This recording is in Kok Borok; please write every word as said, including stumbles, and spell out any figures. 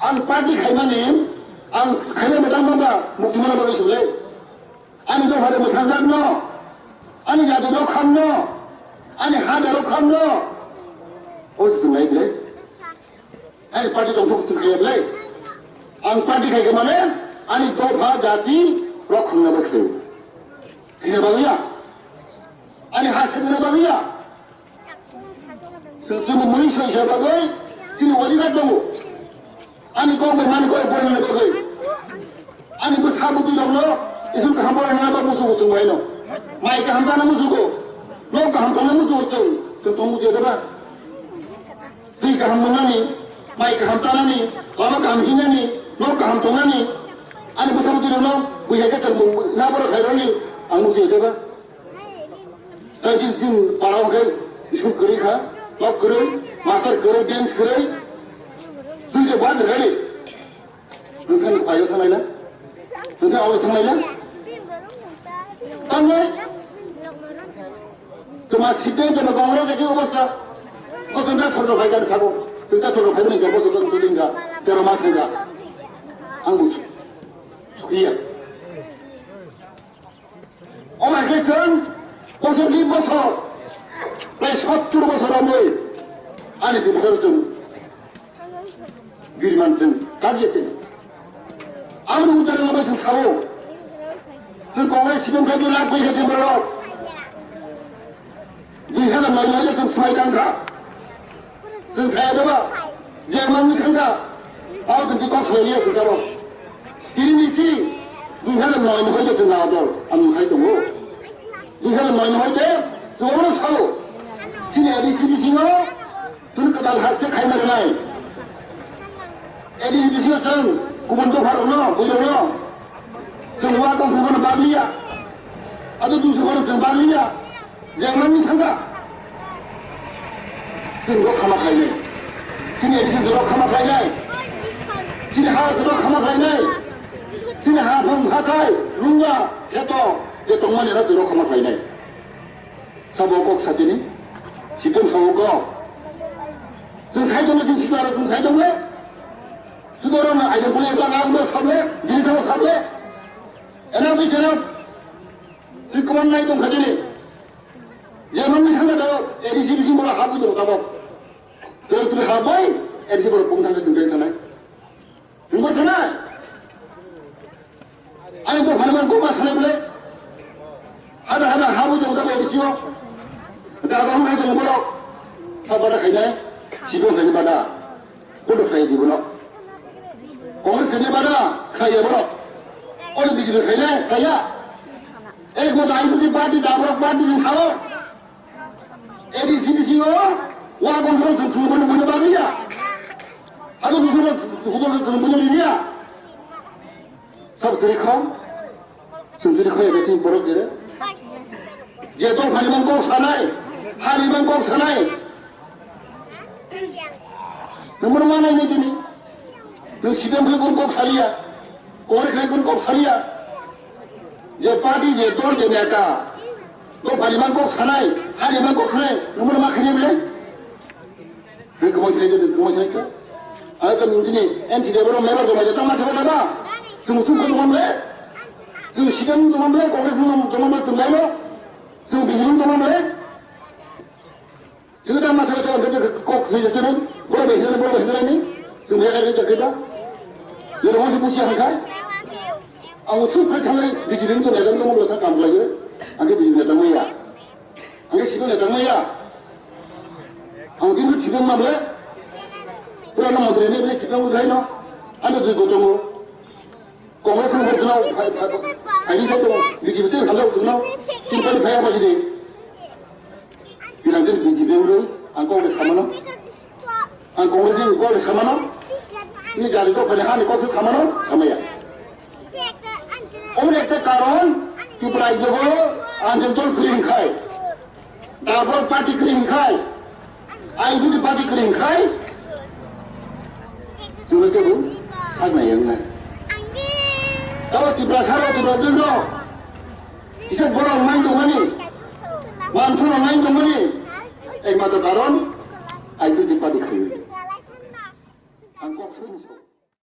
Ang party khaimani, ang khaimani tangma ba mukti mana bagwi sibole. Ani dophani mwsajak no, ani jati rok kham no, ani haja rok kham no. O si nai ble. Ani party tong thok thok khaye ble. Ang party khai mane ani dopha jati rok kham na ba khayo. Thina ba ya. Ani has kham na ba ya. Chwng chwngbo mui soi soi bagwi chini odhikar tongo. Ani kok bai mani kok borokni bagwi. Ani bwsa bwtwi rokno isuk kaham borokna ba musugo chwng baino. Mai kaham chana musugo. Nok kaham tongna musugo chwng. Chwng tong musugo ba. Twi kaham nwngnani, mai kaham chanani, lama kaham hinani, nok kaham tongnani. Ani bwsa bwtwi rokno buya khe chwng na borok khairokni ang musugo ba. Tei chini, chini para o khe school kwrwi kha, nok kwrwi, master kwrwi, bench kwrwi. Twi je bad rwdi. Nokha ni khaio thanglai na? Nokha abo thanglai na? Tamo? Toma C P M, toma Congress, ekhi obostha. Ko tenta sordo phai kan sabo. Tenta sordo phai ni gabo sordo tu dinga. Tero mas hinga. Ang busu. Sukiya. Omo hai khe chwng bosorni bosor, prai sottur bosor romwi ani bwkhao chwng giriman chwng kagya chwng. Aboni uttare lamai chwng sao, chwng Congress C P M khai khe lak bai khe borok. Dui hazar noi noi chwng swmai tangkha. Chwng saya da ba? Je mangwi thangkha. Tao chwng kok salai liya chwng tabo. Tini ni chwng dui hazar noi ni hoide chwng nang dol. Ang khai tongo. Dui hazar noi ni hoide chwng omo sao. Chini A D C bisingo chwng kwtal ha se khai ma rwnai. A D C bisingo chwng kubun dopha rokno, bui rokno. Chwng wa tong phano bag liya. Ado dusra phano chwng bag liya. Jemani thangkha. Chini rok khama khainai. Chini A D C rok khama khainai. Chini ha rok khama khainai. Chini ha phang hathai, rungya, kheto, je tongmani rok khama khainai. Sabo kok satini. Sipon sabo kok. Chwng sai tongma chwng sikla rok chwng sai tongma. Sudoro na ajar pule bla ngam do sable, jini sabo sable. Ena bisena. Chwng kwbang nai tong kha chini. Jemon ni thangkha to A D C bising borok ha bujong tabok. Tei tini ha bai A D C borok bung thangkha chwng tei thanai. Bung thanai. Ani to phani man kok ma sanai bole. Hada hada ha bujong tabok A D C o. Da da hong nai tong borok. Ha bada khainai. Sibong khainai bada. Kodo khlai di bono. Congress khainai bada khlai ya bono. Oro B J P khainai khlai ya. Ek mata I P T party da borok party jing sao. A D C bisingo wa kong sabo sung sung bono bono bagwi ya. Ado bisingo hudol sung bono ri ya. Sab seri kham. Sung seri kham ya chini borok jere. Je tong phani man kok sanai. Hani man kok sanai. Number one ai ni tini. Nung C P M khai kun kok saliya. Congress khai kun kok saliya. Je party, je dol, je neta. Tong phani man kok sanai. Hani man kok sanai. Number one ma khani bile. Hei, kwbang sinai jodi, kwbang sinai kha. Ang khe nini N C D borok member joma jata ma thaba thaba. Chwng chwng khe joma le. Chwng sikang joma le, Congress joma le, chwng laino. Chwng B J P joma le. Chwng ta ma thaba thaba khe kok thwi jati no. Borok bai hinani, borok bai hinani. Chwng bai khe jati ba. Yoro hon si buchi hai khai. Ang chwng khai thangai B J P joma le, joma le sa kam lai. Ang khe B J P joma ya. Ang khe sibung le tangmaya. Ang khe sibung ma ble. Pura no montri ne ble sibung khai no. Ano jui gotongo. Congress no bojna. Hai ni gotongo. B J P te halo gotongo. Tin pali phaya bajide. Bilang din B J P ro. Ang Congress kamano. Ang Congress ni kok samano, ni jari kok kani hani kok samano, samaya. Omo ekta karon, Tripura jogo, anjil dol kring khai. Dabor party kring khai. Ai buji party kring khai. Jumai ke bu, sak na yang na. Kalau Tripura sara Tripura jogo, isa borok main jomani, mansu main jomani. Ekmatro karon, I P T party khayo.